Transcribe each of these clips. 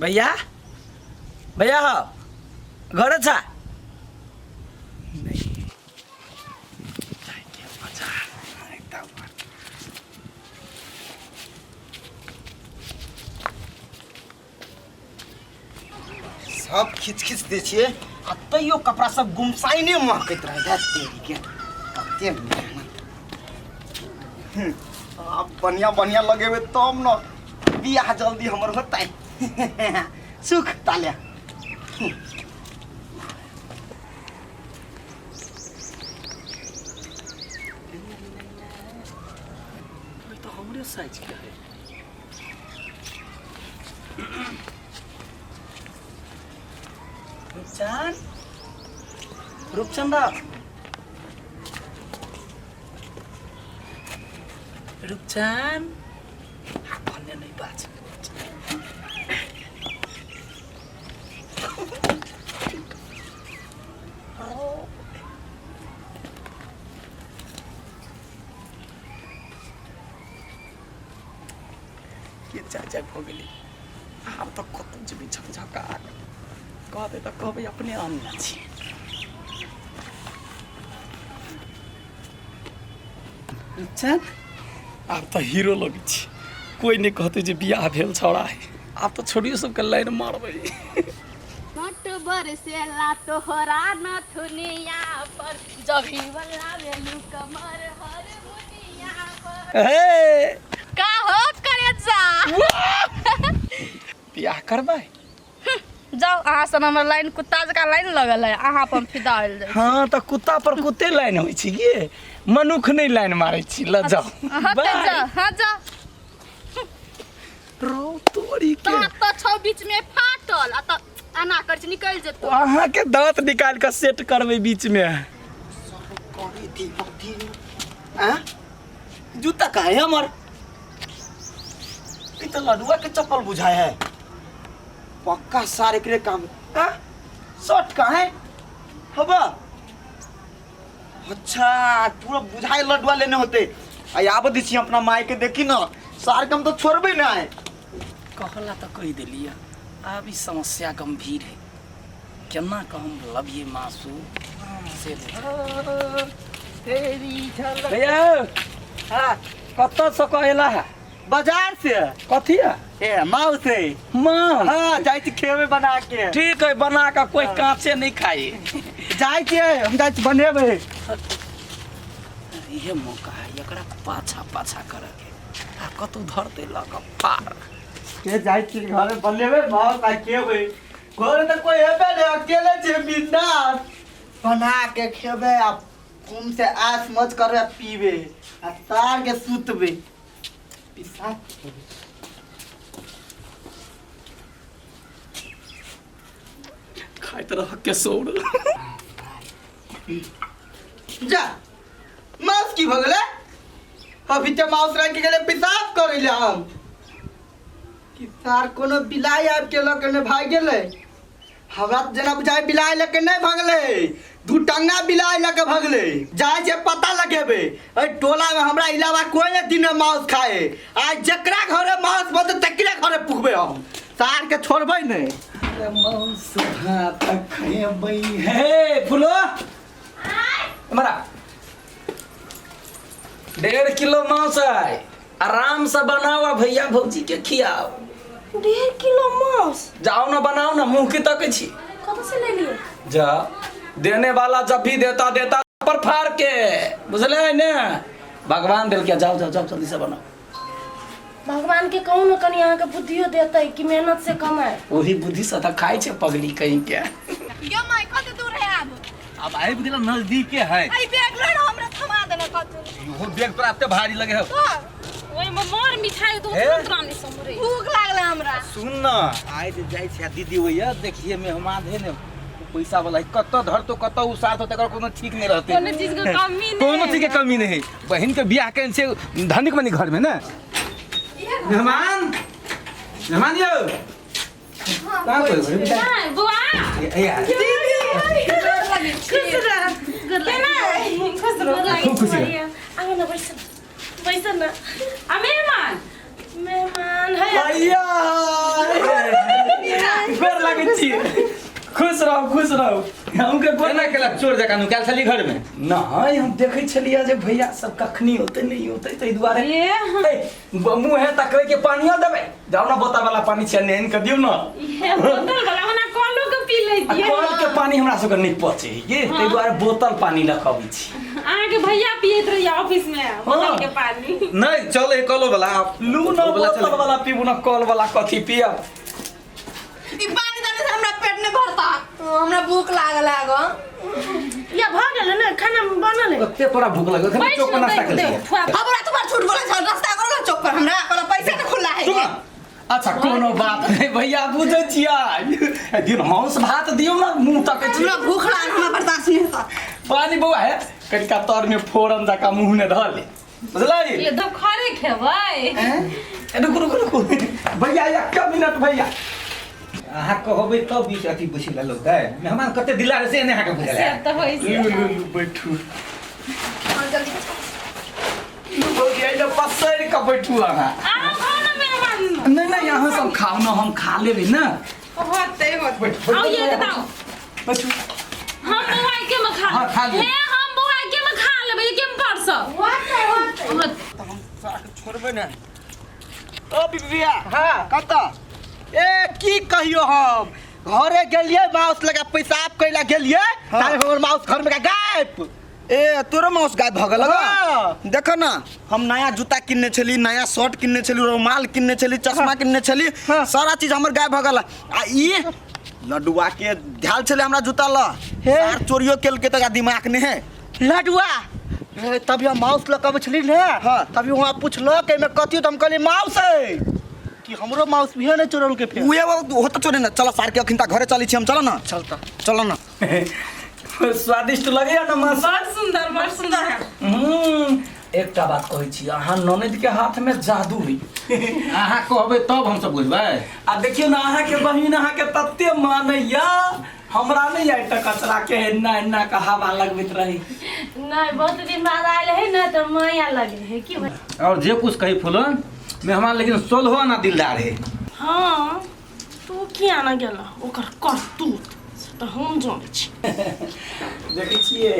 भैया भैया हो घर छा नहीं जाके बाजार एकदम। सब खींच खींच दै छियै आ तैयो कपड़ा सब गुमसाइने महकैत रहै धैत तेरीके कते मेहनत। आब बढ़िआँ बढ़िआँ लगेबै तब ने बियाह जल्दी हमर होतै। सुख ताले। ई तऽ हमरे साइज के है। रूपचंद, रूपचंद, रूपचंद भन्ने नहीं बात। के चाचा भऽ गेलै। आब तऽ कतौ जेबै झकझका कहबै तऽ कहबै अपने अनने छी। रुपचन, आब तऽ हीरो लगै छी, कोइ नहि कहतै जे बियाह भेल छौड़ा है। आब तऽ छोड़ियो सबके लाइन मारबै। नट बरसेला तोहरा नथुनिया पर, जभी वाला वेलू कमर हर मुनिया पर। हे का हो करे जा। बियाह करबै? जाओ, अहाँ सन हमर लाइन कुत्ता जकाँ लाइन लगल है, अहाँ अपन फिदा होल जाइ। हाँ तऽ कुत्ता पर कुत्ते लाइन होइ छै गे, मनुख नहि लाइन मारै छी। ल जाओ। हाँ तऽ बाय। जा, हाँ जा। रो तोरी के दाँत तऽ छौ बीच में फाटल आ तऽ एना कर छै निकलि जेतौ। अहाँके दाँत निकालि कऽ सेट करबै बीच में। करी दी दी आ जूता कहाँ है हमर? ई तऽ लडुआ के चप्पल बुझाए है पक्का। सार एकरे काम आ शर्ट कहाँ है हबा? अच्छा पूरा बुझाए लडुआ लेने होते। आ आब दै छी अपना माय के, देखी न सार के हम तो छोड़बै ना है। कहला तऽ कहि देलियै, आब ई समस्या गंभीर है, केना कऽ हम लबियै मासू से। तेरी झलक। भैया। हाँ। कतऽ से कऽ एला है? बाजार से। कथी है? ए माउस है। माँ। हाँ, जाइ छी खेबै बना के। ठीक है, बना कऽ कोई कांचे नहीं खाई। जाइ छियै हम, जाइ छी बनेबै। इहे मौका है एकरा पाछा पाछा करे के, आ कतौ धरते लऽ कऽ पार के जाइ छी घरे बनेबै माउस आ खेबै। घरे तऽ कोई हेबे नहि, अकेले छियै बिंदास। बना के खेबै आ कुम से आस मौज करबै आ पीबै आ सार के सुतबै पिसा। खाइत रह के सौर। जा, माउस की भऽ गेलै? अभी तऽ माउस राखि गेलै पेशाब करै लए हम कि सार कोनो बिलाइ आबि के लऽ के नहि भागि गेलै? हमरा तऽ जेना बुझाइ बिलाइ लऽ के नहि भगलै, दू टंगा बिलाइ लऽ के भगलै। जाइ छै पता लगेबै। एहि टोलामे हमरा अलावा कोइ नहि दिनमे माउस खाए। आइ जकरा घरे माउस बनतै तकरे घरे पुगबै हम, सारके छोड़बै नहि। मांस भात खेबै हे फुलो हमरा 1.5 किलो मांस है, आराम से बनाओ आ भैया भौजी के खियाओ। 1.5 किलो मांस? जाओ ना, बनाओ ना, मुंह की तकै छी? कतऽ से ले लिए? जा, देने वाला जब भी देता देता पर फाड़ के, बुझले ने? भगवान दिल के। जाओ जाओ जाओ, जल्दी से बनाओ। भगवान के कहू ने कनि अहाँके बुद्धियो देतै कि मेहनत से कमाए। वही बुद्धि से तऽ खाइ छै पगली कहीं के। यो my, कते दूर है आब? अब आबि गेल, नजदीके है। आई बैग लड़ हमरा थमा देना कतौ। इहो बैग तोरा एते भारी लगे हौ? तऽ ओहिमे मोर मिठाई दो। हे? तुरंत रानी समरे भूख लागलै हमरा। सुन न, आइ जे जाइ छै दीदी ओइया देखिए, मेहमान है ने, ओ पैसा वाला है, कतऽ धरतो कतऽ उसारतो तकर कोनो ठीक नहि रहतै। कोनो चीज के कमी नहीं। कोनो चीज के कमी नहीं है। बहिन के बियाह केने छै धनिक मनी घर में ने। मेहमान, मेहमान यौ, कहाँ कोइ घरे? नहीं, बुआ। ए यार। खुश रह, केना खुश रह। खूब खुशी रह। आउ न, बैस बैस न। आ मेहमान, मेहमान है। भैया। गोर लागै छी। खुश रहू, खुश रहू। हमके गोर केना केलक चोर जकाँ नुकायल छली घर में? नहीं, हम देखै छलियै जे भैया सब कखनी होते नहीं होते, ताहि दुआरे। ए। ए, मुँहे तकबै के पानियो देबै? जाउ ने, बोतल वाला पानी छै, नेन के दियौ ने। ये बोतल वाला ओना कलो के पी लै आ छियै। कल के पानी हमरा सबके नहीं पचे ये, ताहि दुआरे बोतल पानी लऽ कऽ अबै छी। अहाँके भैया पियैत रहिए ऑफिस में बोतल के पानी। नहीं चले कलो वाला। लू न, ओ वाला चले। बोतल वाला पीबू न, कल वाला कथी पियब? ई पानी दानी से हमरा पेट नहीं भरता, हमरा भूख लागल है गो। या भऽ गेलै ने, खाना बनल है? कते तोरा भूख लागल? एखन बैठ चौक पर ना, नाश्ता देख, केलियै। देख, थुआ। हमरा तुम्हार झूठ बोले छ, रास्ता करो ना चौक पर, हमरा कोनो पैसा न खुला है। चुप ना। अच्छा कोनो बात नहीं भैया, बुझै छियै। दिन मांस भात दियौ ने, मुँह तकै छी। हमरा भूख लागल, हमरा बर्दाश्त नहीं होता। पानी बौआ है, कनिका तर में फोरन जकाँ मुँह में धऽ ले, बुझलै? ये तो खरे खेबै। ए, रुकू रुकू रुकू भैया, एक मिनट भैया। अहाँ कहबै तब बीच अथी बुझि लेलहुँ तऽ मेहमान कते दिला रहे से नहि अहाँके बुझल से है। तऽ होइ छै। लू लू लू, बैठू। हाँ, जल्दी। लू भौजी, एहि पसरि कऽ बैठू अहाँ। अहाँ खाउ ने मेहमान। नहीं नहीं, अहाँ सब खाउ ने, हम खा लेबै ने। होते होते। बैठू। आउ ये बताउ। बैठू। हम बौआ के में खा। हाँ, खा लिअ। हे, हम बौआ के में खा लेबै, के में परसब। छोड़बै ने ओ बिबिया। हाँ, कतऽ? ए की कहियो, हम घरे गेलियै, माउस लगा पेशाब कैला गेलियै, तारे हमर माउस घर में गायब। ए तोरो माउस गायब भऽ गेल? हाँ। देख न, हम नया जूता किनने छली, नया शर्ट किनने छली, रुमाल किनने छली, चश्मा किनने छली। हाँ। सारा चीज हमर गायब भऽ गेल आ ई लड्डुआ के ध्यान छलै हमरा जूता ल। हे। सार चोरियो केलकै तऽ दिमाग नहि है। लडुआ ए, तभी हम माउस लऽ कऽ अबै छली ने। हाँ। तभी वहाँ पुछलक एहिमे कथी, तऽ हम कहलियै माउस है, कि हमरो माउस भी है ने चोरल के फेर। उहे वो तऽ चोरे ने। चल सार के अखन तक घरे चलै छी हम, चल न। चलता। चल न। स्वादिष्ट लगैया ने मांस? बड़ सुंदर, बड़ सुंदर। एकटा बात कहै छी, अहाँ ननद के हाथ में जादू है। अहाँ कहबै तब हमसब बुझबै। आ देखियौ ने, अहाँके बहिन अहाँके तते मानैया, हमरा नहि आइ तक कचरा के एन्ना एन्ना के हवा लगबैत रही। नहीं, बहुत दिन बाद आयल है ना, तो माया लगे है की भाई। और जे कुछ कही फूलन, मेहमान लेकिन सोलहो आना दिलदार है। हाँ, तू किया ना गेला? ओकर करतूत से तऽ हम जानै छी। देखै छियै।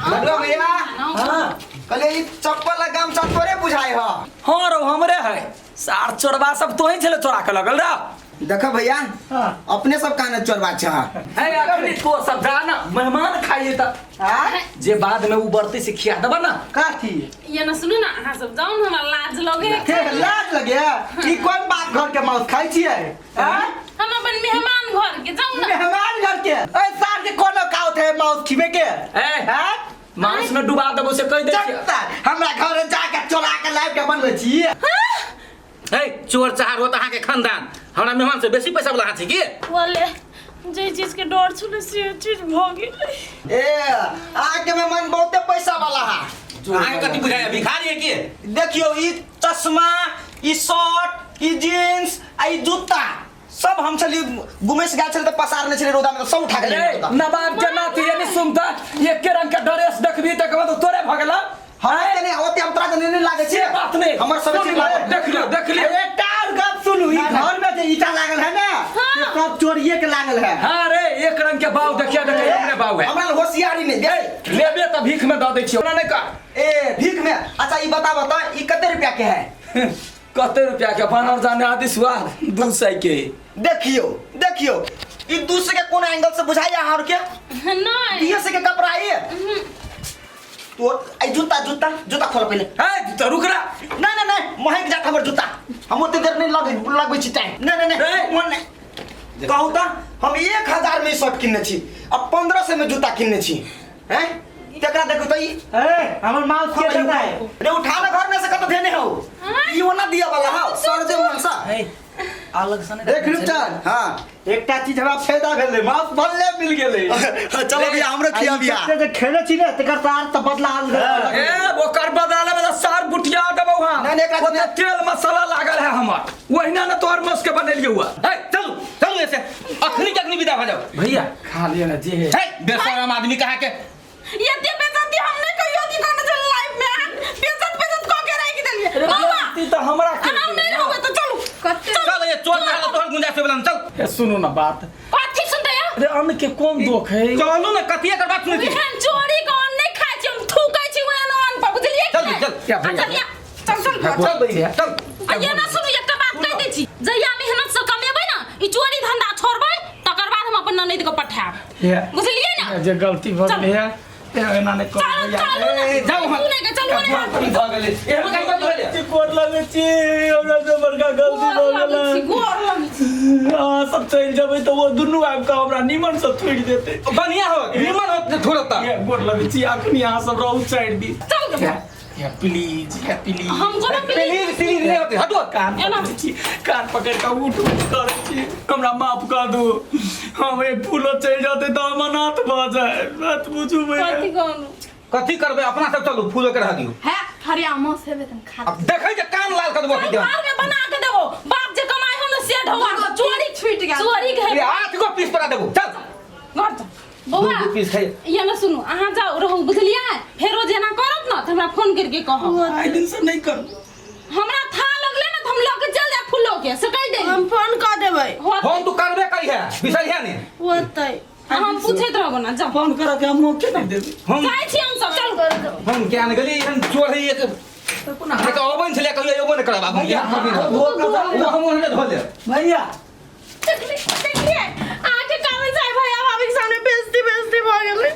लड्डुआ भैया। हाँ। कहलियै ई चप्पल आ गमछा तोरे बुझाइ ह? हाँ रौ, हमरे है। सार चोरबा सब तोही छले, चोरा के लगल रह। देख भैया। हाँ। अपने सब काने चोरबा छ। है अखनी तो सब जा ना, मेहमान खाइए त आँय? जे बाद में उबरते से खिया देबा ना। कथी? ये ना सुनू ना, अहाँ सब जाउ ने, हमरा लाज लगे। हे, लाज लगे? ई कोन बाप घर के माउस खाइ छियै? आँय? हम अपन मेहमान घर के जाउ ना। मेहमान घर के? ए सार के कोनो काउत है माउस खिबे के? ए। आँय? मांस में डुबा देबो से कहि दै छियै। चल सार, हमरा घर जाके चोरा के लाइब के बनबै छी। हे चोर चहार होत अहाँके खानदान, हमरा मेहमान से बेसी पैसा वाला अहाँ छी की? बोले जे चीज के डर छलै से चीज भऽ गेलै। ए अहाँके मेहमान बहुते पैसा वाला है। अहाँके कथी बुझाइया, भिखारी है की? देखियौ, ई चश्मा, ई शर्ट, ई जीन्स आ ई जूता सब हम छली गुमेश गेल छली तऽ पसारने छली रौदा में, तऽ सब उठा के लेने ए रौदा। नवाब के नाती, यानी सुनता एके रंग के ड्रेस देखबी त कहबो तोरे भऽ गेला। हमरा के नहीं ओते, हम तोरा के नहीं लागे से छै। बात नहीं। हमर सब सुन चीज ले, लागल। देख लियो, देख लियो। एकटा और गप सुनू, ई घर में जे ईटा लागल है ना, से सब चोरिए के लागल है। हाँ रे, एक रंग के बाऊ देखिया, देखिया हमरे बाऊ है। हमरा होशियारी नहीं दे। लेबे त भीख में दऽ दै छियौ। ओना नहीं कर। ए भीख में? अच्छा ई बता बता, ई कते रुपया के है? कते रुपया के बानर जाने, आदि सुआ 200 के। देखियो देखियो, ई 200 के कोन एंगल से बुझाइया अहाँ के? नहीं। 200 के कपड़ा है तो आई जूता, जूता जूता खोल पहले। है तो रुक रहा। नहीं नहीं नहीं, महक जात हमर जूता, हम ओते देर नहीं लगे लगबै छी टाइम। नहीं नहीं नहीं, ए। मन नहीं। कहू त हम 1000 में शर्ट किनने छी आ 1500 में जूता किनने छी हैं, तकरा देखू त ई। ए हमर माउस के देता है? रे उठा ले, घर में से कत देने हो? ई ओना दिया वाला हो सर जे मनसा। अलग से नहीं। देख रूपचंद। हां। एकटा चीज हमरा फायदा भेलै, माउस भल्ले मिल गेलै। चलो भैया, हमरो खिया बिया। आ ई जे खेले छी ने, तकर सार तऽ बदला अलग। ए ओकर बदला में त सार बुटिया देबौ। हां। नहीं, नहीं, एकरा ओते तेल मसाला लागल है हमर, ओहिना ने तोहर मस के बनेलियौ हुआ। हे चलू चलू, ऐसे अखनी के अखनी विदा भऽ जाओ। भैया खा लिया ना जे है। हे बेशरम आदमी कहाँ के। एते बेइज्जती हम नहीं कहियो कि कोनो जे लाइफ में अहाँ बेइज्जत बेइज्जत कऽ के राखि देलियै। अरे बाबा, बेइज्जती त हमरा के हम नहीं रहबै तऽ चलू। चल ये चोर मारल तोहर गुंजाइश होय वला नहीं, चल। ए, सुनू ना बात। कथी सुनते हो? अरे अन्न के कोन दोख है? चलू ना, कथिया कर बात सुनै छी। एहन चोरी के अन्न नहि खाइ छी हम, थूकै छी ओहन अन्न पर, बुझलियै कि चल, नहि? चल, क्या भैया? आ, चलिया, चल चल चल भैया चल। आ ये ना सुनू, एकटा बात कहि दै छी, जहिया मेहनत से कमेबै ना, ई चोरी धंधा छोड़बै, तकर बाद हम अपन ननैद के पठायब, ये बुझलियै ना? जे गलती भऽ गेलै है, ए, एना नहि करू चलू भैया। चलू ना। ए, जाउ हम। सुनै के चलू ने। गलती भऽ गेलै, एहन काहे गलती भेलै? गोर लगै छी, हमरा से बड़का गलती भऽ गोर लगै गेलै। छी, गोर लगै छी। अहाँ सब चलि जेबै तऽ ओ दुनू आबि कऽ हमरा निमन से थोड़ि देतै। बढ़िया हो, निमन हो थोड़ा ता। ये, गोर लगै छी, अखनी अहाँ सब रहू चारि दिन। चल। या, या प्लीज, या प्लीज। हम कोनो प्लीज प्लीज प्लीज नहीं होते, हटो। कान एना। पकड़ै छी, कान पकड़ि कऽ उठ उठ करै छी, हमरा माफ कऽ दू। हम एक फूलो चलि जेतै तऽ हम अनाथ भऽ जाए, बात बुझू भैया। कथी कहलू? कथी करबै, अपना सब चलू, फूलो के रह दियौ। है हरिया मांस हेबे तन खा। अब देखै जे कान लाल कर देबो। चल, घर में बना के देबो, बाप जे कमाई हो ना से ढोआ दूगो चोरी छूटि गेल। चोरी के ये 8 गो पीस पड़ा देबो, चल। घर चल बौआ। दू पीस खाइ। ये ना सुनू, अहाँ जाउ रहू, बुझलियै? फेरो जेना करत ना तऽ हमरा फोन करके कहब। आइ दिन से नहि करू। हमरा था लगले ना तऽ हम लऽ के चल जाए फूलो के, से कहि दे। हम फोन कऽ देबै। होतै। फोन तू करबे करी है, बिसरिहे नहीं। होतै। हम पूछैत रहबो ना, जाउ। फोन करऽ के हम मौके नहि देबै। हम जाइ छी हम सब, चलू। हम क्या ने गेली, एहन चोर है एक एक अबैन छलै, कहियो एबो नहि करब आब। हम भैया, हम ओ हम ओहने धो लेब। भैया देखलियै, अहाँके कारण से भैया भाभी के सामने बेइज्जती बेइज्जती भऽ गेलै।